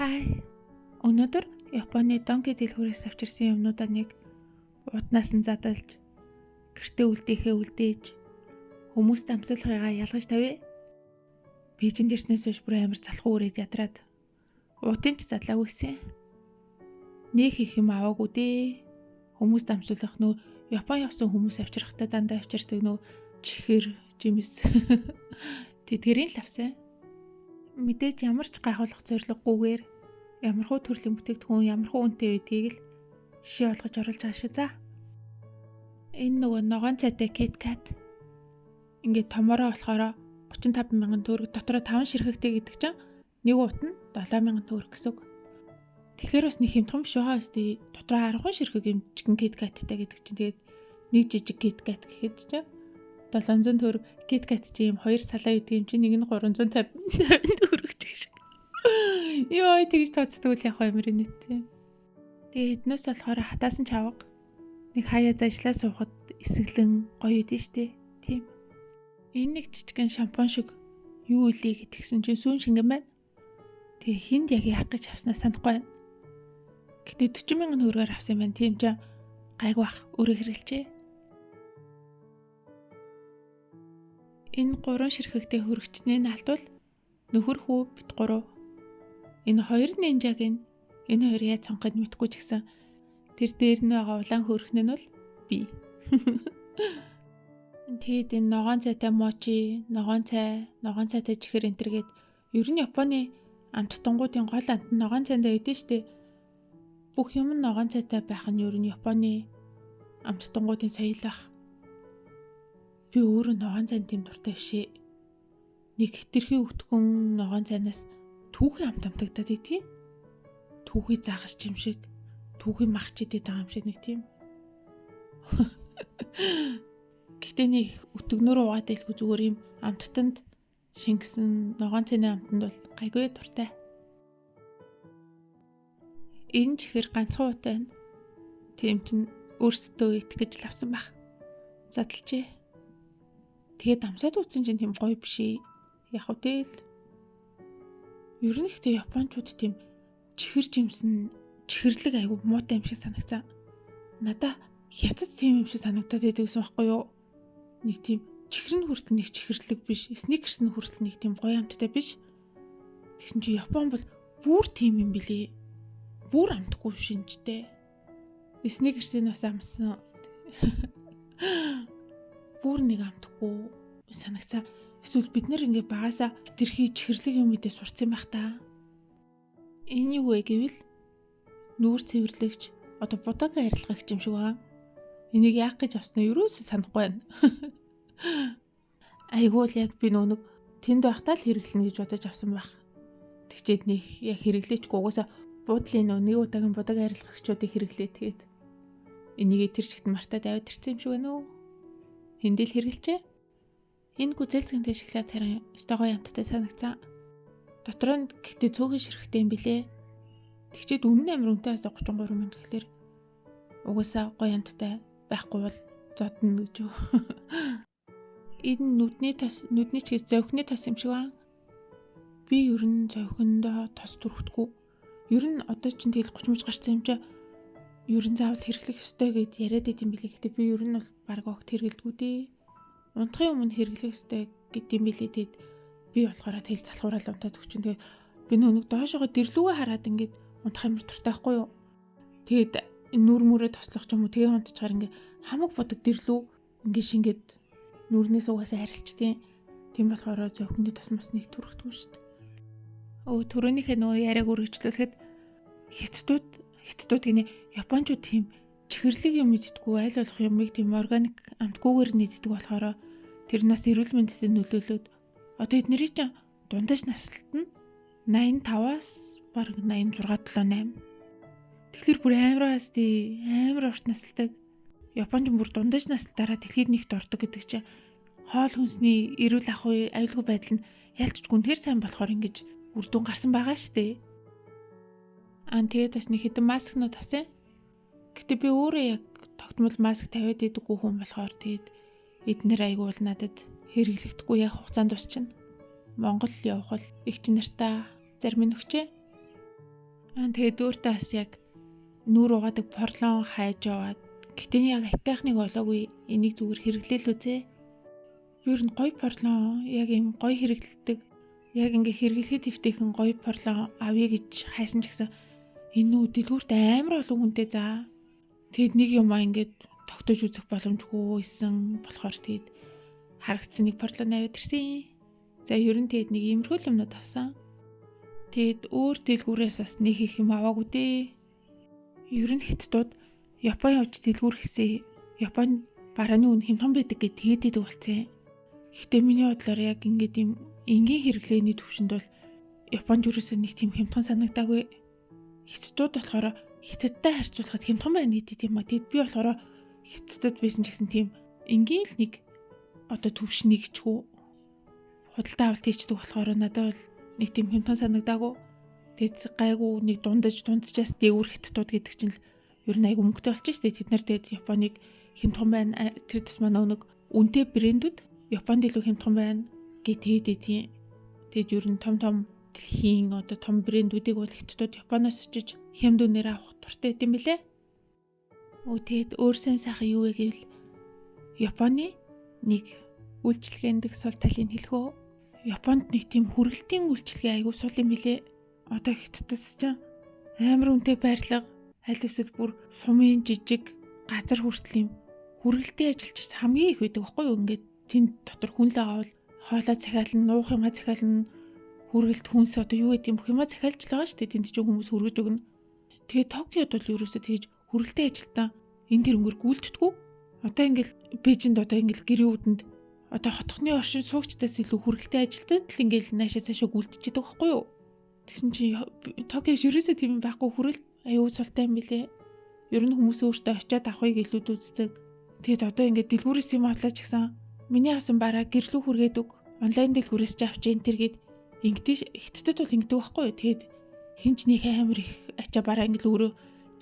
Хай. Өнөөдөр Японы Донки дэлгүүрээс авчирсан юмнуудаа нэг ууднаас нь задалж, гэртээ үлдээхээ үлдээж, хүмүүст амсалхыгаа ялгаж тавья. Бээжинд ирснээс хойш бүр амар залхуу үрээд ядраад уутын ч задлаагүй гэсэн. Нэх их юм аваагүй дээ. Хүмүүст амсуулах нөө Япон явсан хүмүүс авчрахтаа дандаа авчирдаг нөө чихэр, жимс тэдгэрийн л авсан. Мэдээж ямар ч гайхуулах зорилгогүйгээр ямархуу төрлийн бүтээгдэхүүн ямархуу үнэтэй байдгийг л жишээ болгож оруулж байгаа шүү за. Энэ нөгөө ногоон цайтай Kit Kat ингээд томороо болохоор 35 мянган төгрөг, дотроо 5 ширхэгтэй гэдэг чинь нэг уут нь 7 мянган төгрөг гэсэн үг. Тэгэхээр бас нэг хямдхан биш байгаа үстэй. Дотроо 10 ширхэг юм жигэн Kit Kat-тай гэдэг чинь тэгээд нэг жижиг Kit Kat гэхэд чинь 700 төгрөг. Kit Kat чи юм хоёр салаа гэдэг юм чинь нэг нь 350 төгрөг ч шиг. Йой, тэгж тооцдог л яг амар нийттэй. Тэгээд эднээс болохоор хатаасан чавга нэг хаяа зажлаа суухад эсэглэн гоё идэв штэ. Тийм. Энэ нэг жижигэн шампунь шиг юу илээ гэтгсэн чинь сүүн шингэн байна. Тэгээ хинд яг яах гэж авснаа санахгүй байна. Гэтэ 40 мянган төгрөгөөр авсан юм байна. Тийм ч гайгүй бах, өөрөө хэрэглэжээ. Энэ 3 ширхэгтэй хөрөгчний наалтвал нөхөр хүү бит 3. Энэ хоёр нинжаг энэ хоёр яаж сонгохыг мэдэхгүй ч гэсэн тэр дээр нь байгаа улаан хөрөхн нь бол би. Тэгээд энэ ногоон цайтай мочи, ногоон цай, ногоон цайтай чихэр энэ төр гээд ер нь Японы амттангуудын гол амт нь ногоон цайндаа байдэн штэ. Бүх юм нь ногоон цайтай байх нь ер нь Японы амттангуудын соёл байх. Би өөрөө ногоон цайнд тийм дуртай биш ээ. Нэг хэтэрхий өтгөн ногоон цайнаас түүхий амт амтагдаад идэгий. Түүхий загас юм шиг, түүхий мах ч идэт байгаа юм шиг нэг тийм. Гэхдээ нэг өтгөнөр угаад байлгүй зүгээр юм амттанд шингэсэн ногоон цайны амтанд бол гайгүй дуртай. Энэ чихэр ганцхан уутай байна. Тийм чинь өөрсдөө итгэж л авсан байх. Задлжээ. Тэгээд амсаад үтсэн чинь тийм гоё биш ээ. Яг үгүй л. Ер нь ихтэй японочууд тийм чихэр жимсэн чихэрлэг айгу муутай юм шиг санагцсан. Надаа хятад тийм юм шиг санагдаад байдаг гэсэн байхгүй юу? Нэг тийм чихэр нь хүртэл нэг чихэрлэг биш, сникерс нь хүртэл нэг тийм гоё амттай биш. Тэгсэн чинь Япон бол бүр тийм юм билээ. Бүр амтгүй шинжтэй. Сникерсийг бас амссан. Бүр нэг амтгүй санагцсан. Эсвэл бид нэр ингээ багасаа хэтэрхий чихэрлэг юм идэ сурцсан байх та. Энэ юу вэ гэвэл нүүр цэвэрлэгч, одоо будаг арилгагч юм шиг байгаа. Энийг яах гэж авснаа ерөөсөө санахгүй байна. Айгуул яг би нөө нэг тэнд байхдаа л хэрэглэнэ гэж бодож авсан байх. Тэгчээд нэг яг хэрэглээчгүй угаасаа буудлын нөө нэг удаагийн будаг арилгагчдыг хэрэглээ тэгээд энийгээ тэр чигт мартаад аваад ирсэн юм шиг байна уу? Хэндэл хэрэглэжээ. Энэ гүзэлцгэнтэй шоколад харин өстой гоё амттай санагцсан. Дотор нь гэхдээ цөөхөн ширхэгтэй юм билээ. Тэгчээд үнэн амар үнэтэй бас 33 мянга гэхлээр угаасаа гоё амттай байхгүй бол зодно гэж юу. Энэ нүдний тос, нүдний ч гэж зовхины тос юм шиг байна. Би ер нь зовхиндоо тос түрхэдэггүй. Ер нь одоо чинь тэгэл 30 мөч гарсан юм чи ер нь заавал хэрэглэх ёстой гэд яриад идэм билээ. Гэтэ би ер нь бол баг огт хэрэглэдэггүй дээ. Унтахын өмнө хэрэглэх ёстой гэдэм билээ. Тэгэд би болохоор тэгэл залхуурал унтаад өгчин. Тэгээд би нөө нэг доошогоо дэрлүүгээ хараад ингээд унтах амар дуртай байхгүй юу. Тэгээд нүр мүрээ тослох ч юм уу тэгээ унтчихаар ингээд хамаг будаг дэрлүү ингээд шингээд нүрнээс угаасаа арилчдیں۔ Тийм болохоор зовхинд тос мос нэг түрхэдэггүй шүү дээ. Өө түрүүнийхээ нөгөө яриаг үргэлжлүүлэхэд хятадууд гинэ японочууд тийм чихэрлэг юм иддэггүй, аль болох юмыг тийм органик амтгүйгээр нь иддэг болохоор тэр нас эрүүл мэндэд нөлөөлөөд одоо эднэрийн чинь дундаж наслалт нь 85-аас бараг 86 7 8. Тэгэхээр бүр амар бас тий амар урт насалдаг. Японч бүр дундаж наслалтаараа дэлхийд нэгт ордог гэдэг чинь хоол хүнсний эрүүл ахуй аюулгүй байдал нь ялцч гүнхээр сайн болохоор ингэж үр дүн гарсан байгаа шүү дээ. Аа тэгээд бас нэг хэдэн маскнууд авсан. Гэтэ би өөрөө яг тогтмол маск тавиад идэггүй хүн болохоор тэгээд эднэр айгүй бол надад хэрэглэгдэхгүй яг хугацаанд тусчна. Монгол явах бол эгч нартаа зарим нь өгчээ. Тэгээд өөртөө бас яг нүүр угаадаг порлон хайж яваад гэтээ яг айтайхныг олоогүй, энийг зүгээр хэрэглээл үзээ. Ер нь гоё порлон, яг юм гоё хэрэглэдэг, яг ингээ хэрэглэхэд твтэйхэн гоё порлон авъя гэж хайсан ч гэсэн энэ нүү дэлгүүрт амар олон хүнтэй за. Тэгэд нэг юм аа ингээд тогтоож үзэх боломжгүй исэн болохоор тэгэд харагдсан нэг порлон аваад ирсэн. За ер нь тэгэд нэг иймэрхүү л юмнууд авсан. Тэгэд өөр дэлгүүрээс бас нэг их юм аваагүй дээ. Ер нь хятадууд Япон явж дэлгүүр хийсэн. Япон барааны үн хямдхан байдаг гэж тэгээд идэг болсон. Гэхдээ миний бодлоор яг ингээд юм энгийн хэрэглээний төвшөнд бол Японд ерөөсөө нэг тийм хямдхан санагдаагүй. Хятадууд болохоор хятадтай харьцуулахад хямдхан байна гэдэг юм а. Тэгэд би болохоор хятадд байсан ч гэсэн тийм энгийн л нэг одоо төвшнийг ч хүү худалдаа авалт хийчдэг болохоор надад бол нэг тийм хямдхан санагдаагүй. Тэгэд гайгүй нэг дунджаас дээгүүр хятадууд гэдэг чинь л ер нь айгүй мөнгөтэй болчих шүү дээ. Тэд нар тэгээд Японыг хямдхан байна. Тэр тусмаа нэг үнэтэй брэндүүд Японд илүү хямдхан байна гэж тэгээд тийм. Тэгээд ер нь том том дэлхийн одоо том брэндүүдийг бол хятадууд Японоос очиж хямд үнээр авах дуртай байт юм билээ. Тэгээд өөр сэн сайхан юу вэ гэвэл Японы нэг үйлчилгээнд сул талыг хэлэх үү. Японд нэг тийм хүргэлтийн үйлчилгээ айгүй сул юм билээ. Одоо хятадд ч амар үнэтэй байрлага, аль эсвэл бүр сумын жижиг газар хүртэл юм хүргэлтийн ажилч хамгийн их байдаг байхгүй юу? Ингээд тэнд дотор хүн л байгаа бол хоолой захиална, нуух юмаа захиална, хүргэлт хүнс одоо юу гэдэг юм бүх юмаа захиалж л байгаа шүү дээ. Тэнд чинь хүмүүс хүргэж өгнө. Тэгээ Токиод бол ерөөсөө тэгж хүргэлтийн ажилтан энэ тэрнгээр гүйлтдэггүй. Одоо ингээл Бээжинд одоо ингээл гэрийн үдэнд одоо хотхны оршин суугчдаас илүү хүргэлтийн ажилтнад л ингээл наашаа цаашаа гүйлтчихэд байгаа байхгүй юу? Тэгсэн чинь Токиод ерөөсөө тийм байхгүй, хүрэлт аюу султай юм билээ. Ер нь хүмүүс өөртөө очиад авахыг илүүд үздэг. Тэгэд одоо ингээд дэлгүүрээс юм авлаа ч гэсэн миний авсан бараа гэрлүү хүргээд өг. Онлайн дэлгүүрээс ч авч энэ тэргээд ингэдэж хятадд бол ингэдэг байхгүй юу? Тэгэд хинч нэг амар их ачаа бараа ингээд өөрөө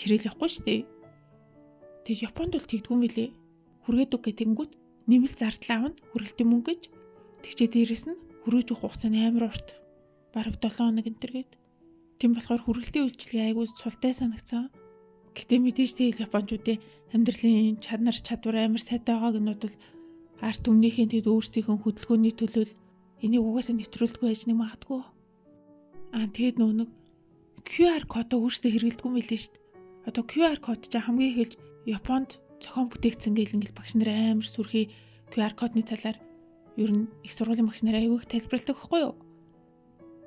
чирэл явахгүй шүү дээ. Тэгэд Японд бол тэгдэггүй юм билээ. Хүргээд өг гэтэнгүүт нэмэлт зардал авна хүргэлтийн мөнгө гэж. Тэгчээ дээрэс нь хүрээж өгөх хугацаа нь амар урт. Бараг 7 хоног энэ тэргээд. Тийм болохоор хүргэлтийн үйлчилгээ айгүй султай санагцсан. Гэтэ мэдээж тэгэл японочдын амьдралын чанар чадвар амар сайтай байгааг нь бол арт түмнийхээ тэгэд өөрсдийнхөө хөдөлгөөний төлөө энийг угаасаа нэвтрүүлдэггүй байж нэг магадгүй. Тэгээд нөө нэг QR кодоо өөрсдөө хэрэглэдэггүй юм билээ шүү дээ. Одоо QR код чинь хамгийн их л Японд зохион бүтээгдсэн гэл ингээл багш нар амар сүрхий QR кодны талаар ер нь их сургуулийн багш нар айгүй их тайлбарладаг байхгүй юу?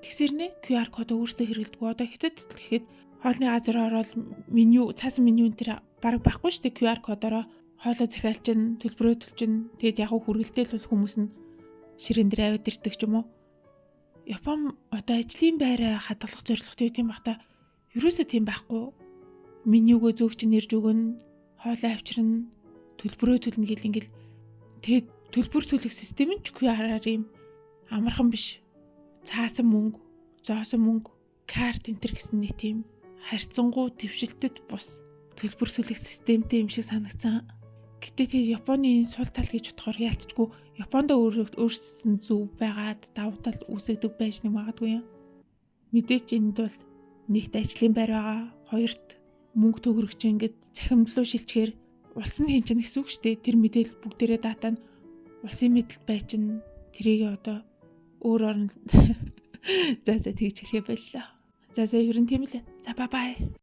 Тэгсэрнэ QR кодоо өөрсдөө хэрэглэдэггүй. Одоо хятадд гэхэд хоолны газар ороод меню, цаасан меню энэ төр бараг байхгүй шүү дээ. QR кодороо хоолой захиалчин, төлбөрөө төлчин. Тэгээд яг хүргэлтэл бол хүмүүс нь ширээн дээр аваад ирдэг ч юм уу. Япон одоо ажлын байраа хадгалах зорилготой тийм бах та ерөөсөө тийм байхгүй. Менюгөө зөөгч нэрж өгнө, хоолой авчирна, төлбөрөө төлнө гэл ингээл. Тэгээд төлбөр төлөх систем нь ч QR-аар юм амархан биш. Цаасан мөнгө, зоосон мөнгө, карт энэ төр гэсэн нэг тийм харьцангуй твшилтэд бус төлбөр төлөх системтэй юм шиг санагцсан. Гэтэ тийм Японы энэ сул тал гэж бодохоор яалтчгүй Японд өөрсдөд нь зөв байгаад давуу тал үүсгдэг байж нэг магадгүй юм. Мэдээч энд бол нэгт ажлын байр байгаа, хоёрт мөнгө төгрөгч ингээд цахимдлуу шилжихээр улс нь хэн ч гэсэн үг шүү дээ. Тэр мэдээлэл бүгдээрээ дата нь улсын мэдлэлд бай чинь тэрийг одоо өөр орн за тэгж хэлэхэ боллоо. За ер нь тийм л. За бай бай.